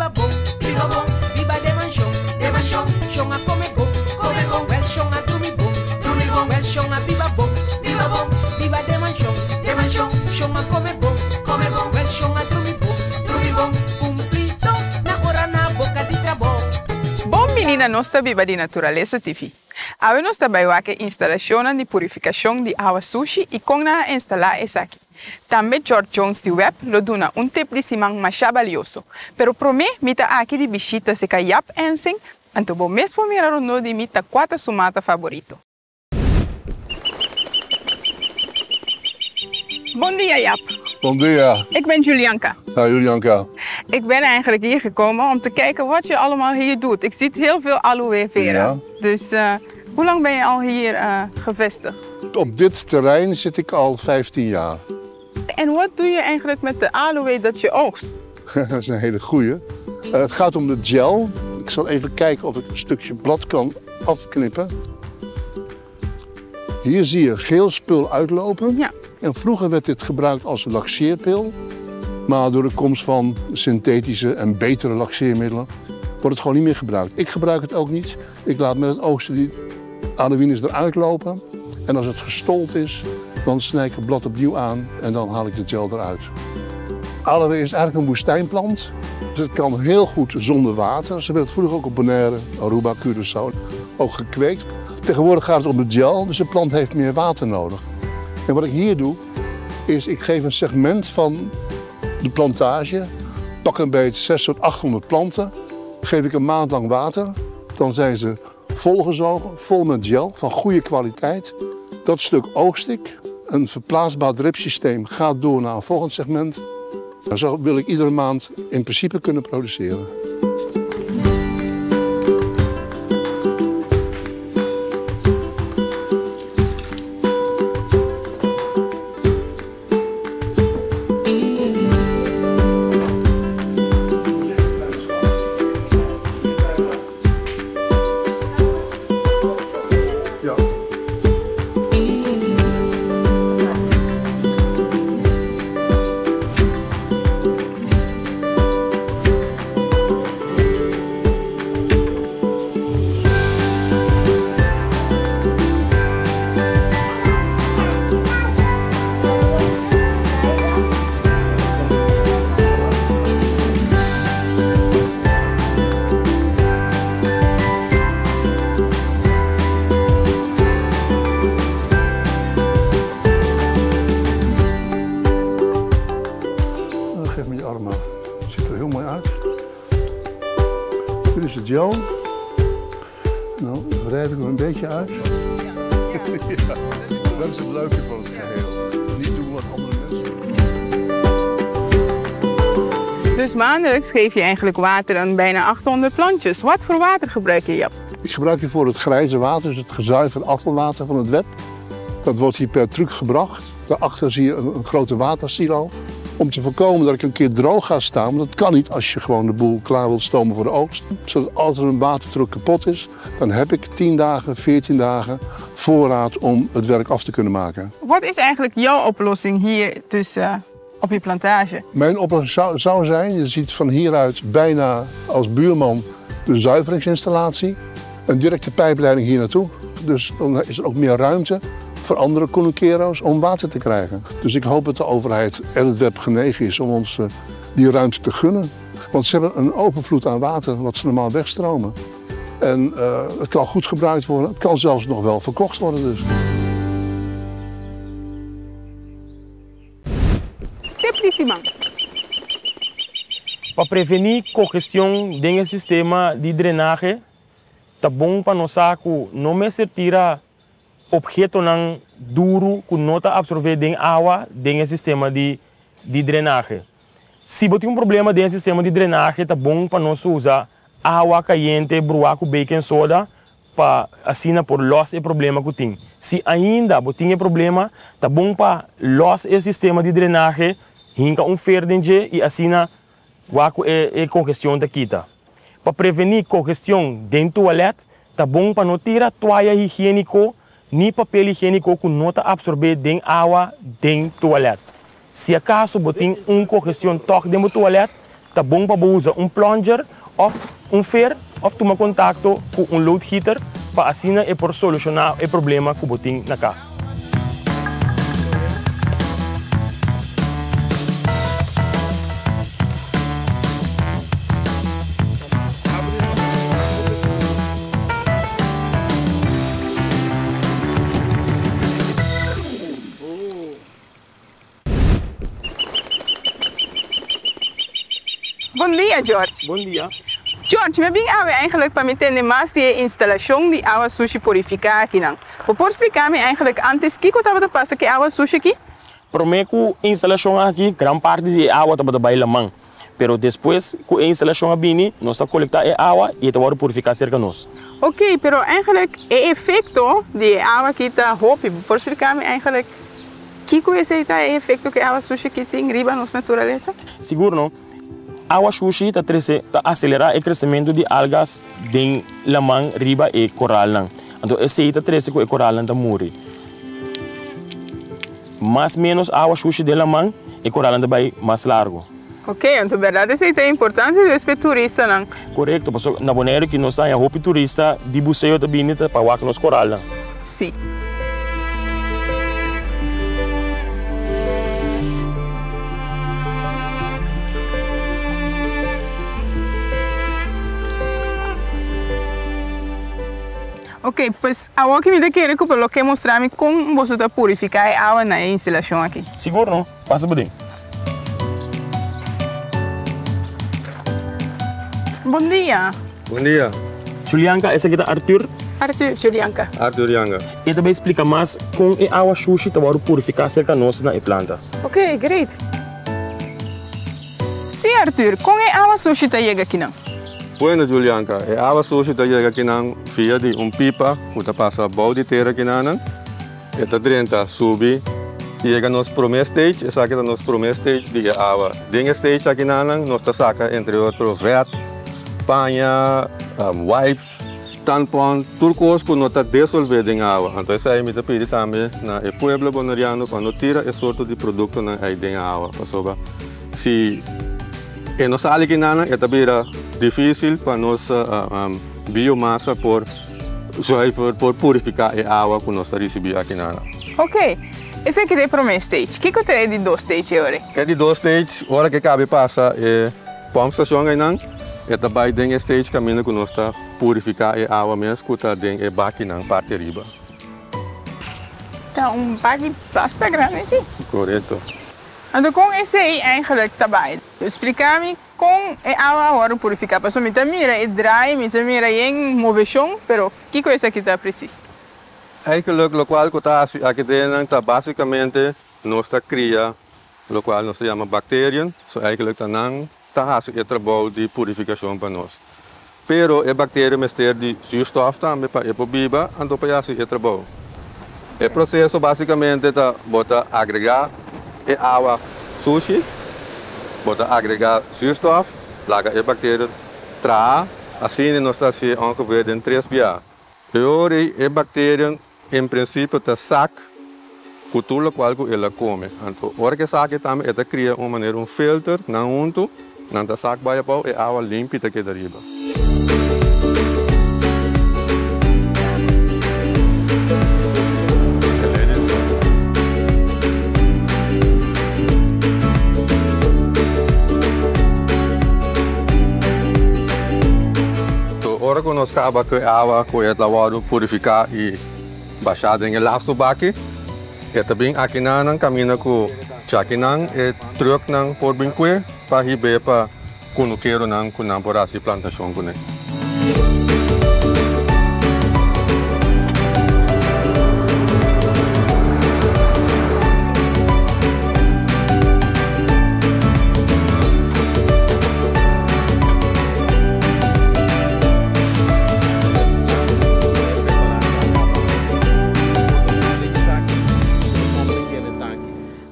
biba bon, biba bon, biba den manshon, den manshon. Shon a kome bon, kome bon, wèl shon a drumi bon, drumi bon, wèl shon a biba bon, biba bon, biba den manshon, den manshon. Shon a kome bon, kome bon, wèl shon a drumi bon, drumi bon. Kumplido na ora na boka di trabou. Bon bini na Nos Ta Biba di Naturalesa TV. Awe nos ta bai wak e instalashonnan di purifikashon di awa sushi i kon nan a instalá esaki. Tambe George Jones di web lo duna un tip di siman masha balioso. Pero promé mi ta aki di bishita seka Jaap Ensing, anto bo mes por mira rondó di mi ta kua ta su mata faborito. Bon dia Jaap. Bon dia. Ik ben Julianka. Hi Julianka. Ik ben eigenlijk hier gekomen om te kijken wat je allemaal hier doet. Ik zie heel veel aloe vera. Ja. Dus hoe lang ben je al hier gevestigd? Op dit terrein zit ik al 15 jaar. En wat doe je eigenlijk met de aloe dat je oogst? Dat is een hele goeie. Het gaat om de gel. Ik zal even kijken of ik een stukje blad kan afknippen. Hier zie je geel spul uitlopen. En vroeger werd dit gebruikt als laxeerpil. Maar door de komst van synthetische en betere laxeermiddelen wordt het gewoon niet meer gebruikt. Ik gebruik het ook niet. Ik laat met het oogsten die aloïnes eruit lopen. En als het gestold is, dan snij ik het blad opnieuw aan en dan haal ik de gel eruit. Aloe is eigenlijk een woestijnplant. Dus het kan heel goed zonder water. Ze werd vroeger ook op Bonaire, Aruba, Curaçao ook gekweekt. Tegenwoordig gaat het om de gel, dus de plant heeft meer water nodig. En wat ik hier doe, is ik geef een segment van de plantage, pak een beetje 6 tot 800 planten, geef ik een maand lang water. Dan zijn ze volgezogen, vol met gel, van goede kwaliteit. Dat stuk oogst ik. Een verplaatsbaar dripsysteem gaat door naar een volgend segment. En zo wil ik iedere maand in principe kunnen produceren. Geef me je arm maar. Het ziet er heel mooi uit. Dit is de gel. En dan wrijf ik hem een beetje uit. Ja, dat is het leuke van het geheel. Niet doen wat andere mensen doen. Dus maandelijks geef je eigenlijk water aan bijna 800 plantjes. Wat voor water gebruik je, Jaap? Ik gebruik hiervoor het grijze water, dus het gezuiverde afvalwater van het web. Dat wordt hier per truck gebracht. Daarachter zie je een grote watersilo. Om te voorkomen dat ik een keer droog ga staan, want dat kan niet als je gewoon de boel klaar wilt stomen voor de oogst. Zodat als er een watertruck kapot is, dan heb ik 10 dagen, 14 dagen voorraad om het werk af te kunnen maken. Wat is eigenlijk jouw oplossing hier dus op je plantage? Mijn oplossing zou zijn, je ziet van hieruit bijna als buurman de zuiveringsinstallatie. Een directe pijpleiding hier naartoe. Dus dan is er ook meer ruimte voor andere cunukero's om water te krijgen. Dus ik hoop dat de overheid en het web genegen is om ons die ruimte te gunnen. Want ze hebben een overvloed aan water wat ze normaal wegstromen. En het kan goed gebruikt worden, het kan zelfs nog wel verkocht worden dus. Tip di siman. Pa prevení kongestion den e sistema di drenahe, ta bon pa nos sa ku no mester tira obhetonan duru ku no ta absorbé den awa den e sistema di di drenahe. Si bo tin un problema den e sistema di drenahe ta bon pa nos usa awa kayente bruá ku baking soda pa asina por lòs e problema ku tin. Si ainda bo tin e problema ta bon pa lòs e sistema di drenahe, hinka un fer den dje i asina wak ku e e kongestion ta kita. Pa prevení kongestion den tualèt, ta bon pa no tira toaya higiéniko ni papel higiéniko ku no ta apsorbé den awa den tualèt. Si akaso bo tin un kongestion tòg den bo tualèt, Ta bon pa bo usa un plunger òf un fer òf tuma kontakto ku un loodgieter pa asina e por solushoná e problema ku bo tin na kas. Bon dia George. Bon dia. George, mi a bin awe eigenlijk pa mi tende mas di e instalashon di awa sushi purifiká akinan. Bo por splika mi eigenlijk antes kiko tabata pasa ku e awa sushi aki? Promé ku e instalashon aki, gran parti di e awa tabata bai laman. Pero despues ku e instalashon a bini, nos a kolektá e awa i e ta wòrdu purifiká serka nos. Oké, pero eigenlijk e efekto di e awa aki ta hopi. Bo por splika mi eigenlijk Kiko esei ta e efekto ku e awa sushi aki tin riba nos naturalesa? Sigur no. Awa shushi ta trese, ta aselerá e kresementu di algas den laman riba e koralnan. Anto esei ta trese ku e koralnan ta muri. Mas ménos awa shushi den laman, e koralnan ta bai mas largu. Ok, anto bèrdat esei ta importante dus pa e turistanan. Korekto, pasobra na Boneiru ki nos haña hopi turista di buseo ta bini ta pa wak nos koralnan. Si. Ok, pues awor ki mi ta kere ku por lo ke mustra mi kon boso ta purifiká e awa na e instalashon aki. Sigur no. Pasa por den. Bon dia. Bon dia. Julianka, esaki ta Arthur. Arthur, Julianka. Arthur Yanga. E ta bay splika mas kon e awa shushi ta wòrdu purifiká serka nos na e planta. Ok, great. Sí, Arthur, kon e awa sushi ta yega kinan? Bueno, Julianka, e awa sushi ta yega kinan via di un pipa ku ta pasa bou di tera kinanan. E ta drenta, subi, yega nos promé stage, esaki ta nos promé stage di e awa. Den e stage akinanan nos ta saka entre otro vèt, paña, wipes, tampon, tur kos ku no ta desolvé den awa. Anto esei mi ta pidi tambe na e pueblo boneriano pa no tira e sorto di produktonan ei den awa, pasobra si e no sali kinanan e ta bira difísil pa nos biomasa por. Zuiver por purifiká e awa ku nos ta risibí aki na. Ok, esaki ta e promé stage. Kiko ta e di dos stage e ora? E di dos stage, ora ku e kabe pasa e pòmpstashon einan, e ta bai den e stage kaminda ku nos ta purifiká e awa mes ku ta den e bakinan parti ariba. Ta un baki basta grandi si. Korekto. Anto kon esei eigenlijk ta bai? Splika mi Kon e awa a wòrdu purifiká? Pasobra mi ta mira e draai, mi ta mira yen moveshon, pero kiko esaki ta presis? Eigenlijk lokual ku ta hasi aki dennan ta basikamente nos ta kria lokual nos ta yama bakteriën, so eigenlijk ta nan ta hasi e trabou di purifikashon pa nos. Pero e bakteria mester di zuurstof tambe pa e por biba anto pa e hasi e trabou. E proseso basikamente ta bo ta agregá e awa sushi, bo ta agregá zuurstof, laga e bakteria traha, asina nos ta hasié ongeveer den tres bia. E ora ei e bakteria en prinsipio ta sak ku tur lokual ku el a kome. Anto ora ku e sak e tambe e ta kria un manera un filter nan huntu, nan ta sak bai abou e awa limpi ta keda riba. Ora ku nos kaba ku e awa ku e ta wòrdu purifiká i bashá den e lastu baki, e ta bin akinanan kaminda ku djakinan e trùknan por bin kue pa hib'é pa kunukeronan ku nan por hasi plantashon kuné.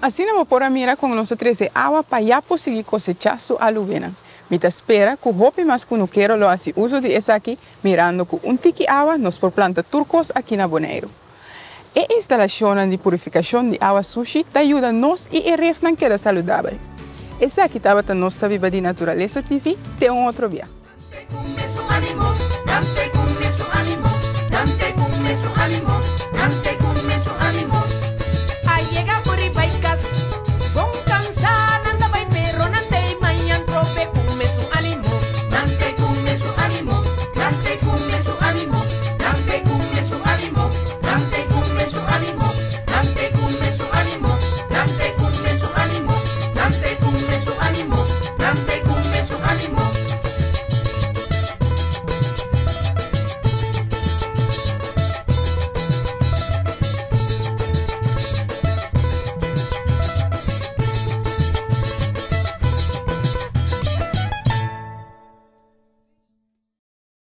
Asina bo por a mira kon nos a trese awa pa ya por sigui kosechá su alubenan. Mi ta spera ku hopi mas kunukero lo hasi uso di esaki mirando ku un tiki awa nos por planta tur kos aki na Boneiru. E instalashonnan di purifikashon di awa sushi ta yuda nos i e refnan keda saludabel. Esaki tabata Nos Ta Biba di Naturalesa TV, te un otro dia.